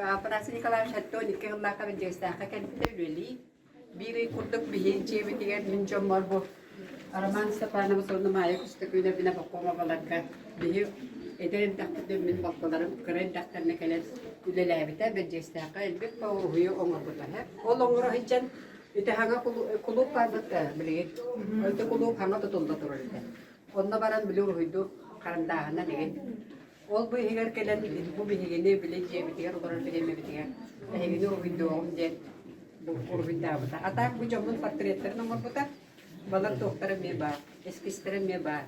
Афанасий Николаевич 72 сыллаахха Бэрдьигэстээххэ кэлбитэ үлэлии. Биир ый курдук биһиги дьиэбитигэр мин дьоммор бу Роман Степанович уонна Майя Көстөкүүнэбинэ Бокуомабаларга биһи эдэр эрдэхпитинэ мин балтыларым кыра эрдэхтэринэ кэлэн үлэлээбитэ Бэрдьигэстээххэ элбэх уруһуйу оҥорбута. Ол оҥоро сылдьан ити хаҥа кулууп барбыт билигин. Ити кулууп хаҥа тутулла турар этэ. Онно баран били уруһуйдуур харандааһынан игин Ол быыһыгар кэлэн бу биһигини били дьиэбитигэр олорор бириэмэбитигэр эһигини уруһуйдуоҕум диэн бу уруһуйдаабыта. А так бу дьоммун портреттарын оҥорбута. Балар туохтара эмиэ баар, эскизтэрэ эмиэ баар.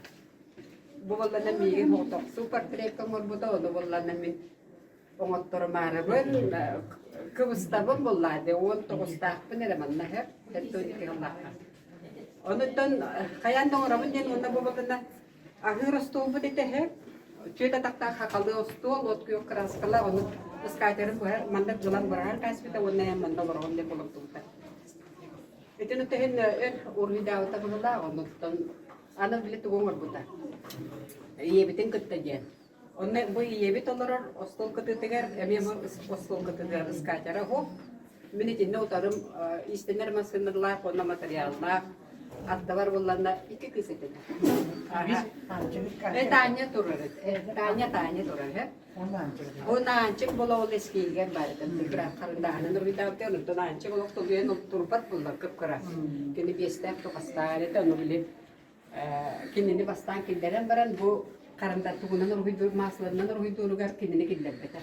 Бу буоллана миигин соҕотохсуу портретка оҥорбута, ону буоллана мин оҥотторумаарыбын, кыбыстабын буллаады, 19-таахпын эрэ манна иһэр, 72 сыллаахха. Онуттан хайаан да оҥоробун диэн уонна бу буоллана Аһыыр остуолбут итэһэ, түөрт атахтаах хахалыы остуол, от күөх кырааскалаах, ону ыскаатерын быһа маннык дьылан быраҕан кээспитэ уонна эн манна олороҕун диэн булумтубута. Итин үтэһин өр уруһуйдаабыта быһыылаах, оннуттан аны били тугу оҥорбута. Ийэбитин кытта диэн. Онно бу ийэбит олорор остуол кытыытыгар, эмиэ бу остуол кытыытыгар ыскаатера оһох. Мин итиннэ утарым иистэнэр массыыналаах уонна матырыйааллаах аттыбар булланна икки кыыс этэ. Э, Таня турар этэ. Таня Таня турар э. Ол Аанчык буола ол эскиигэр баар этэ. Кыра харындааһынан уруйдаабыта, онтон Аанчык олох тулуйан турбат буллар кып-кыра. Кини биэстээх тухастаах этэ, ону били кинини бастаан киллэрэн баран бу харанда тугунан уруһуйдуур маасыларынан уруһуйдууругар кинини киллэрбэтэ.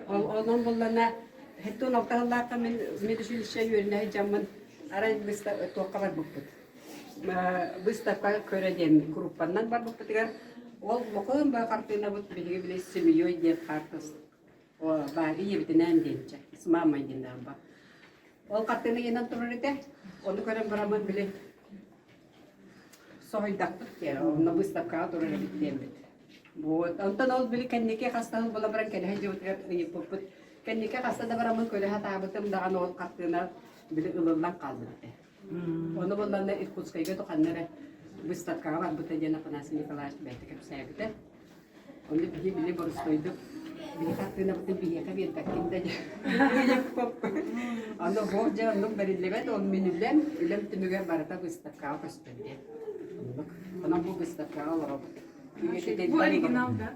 Ол онон буллана хеттун алтаһыллаахха мин медучилище үөрэнэ сылдьаммын арай туохха барбыппыт. Выставка көрө диэн группаннан барбыппытыгар ол мохуун ба хартыынабыт биһиги били семьей диэн хаартыс баар ийэбитинээн диэнчэ с мамой диэн ба Ол хартыына ыйанан турар этэ. Ону көрөн бараммын били соһуйдахпыт диэ, онно выставкаҕа турар эбит диэммит. Вот. Онтон ол били кэнники хаста сыл була баран кэлэһэ дьыбытыгар ыйыппыппыт. Кэнники хаста да бараммын көрө сатаабытым даҕаны ол хартыына били ылыллан хаалбыт этэ. Ону булланна Иркутскайга туханна эрэ выставкаҕа барбыта диэн Афанасий Николаевич бэйэтэ кэпсээбитэ. Ону биһи били боростуойдук биһи хартыынабытын биһиэхэ биэрбэккин да диэн. Аны ол дьэ оннук бэриллибэт, ол мин үлэм, үлэм түмүгэр барыта выставкаҕа көстөр диэн. Оннук. Онон бу выставкаҕа олоробут. Бу оригинал да?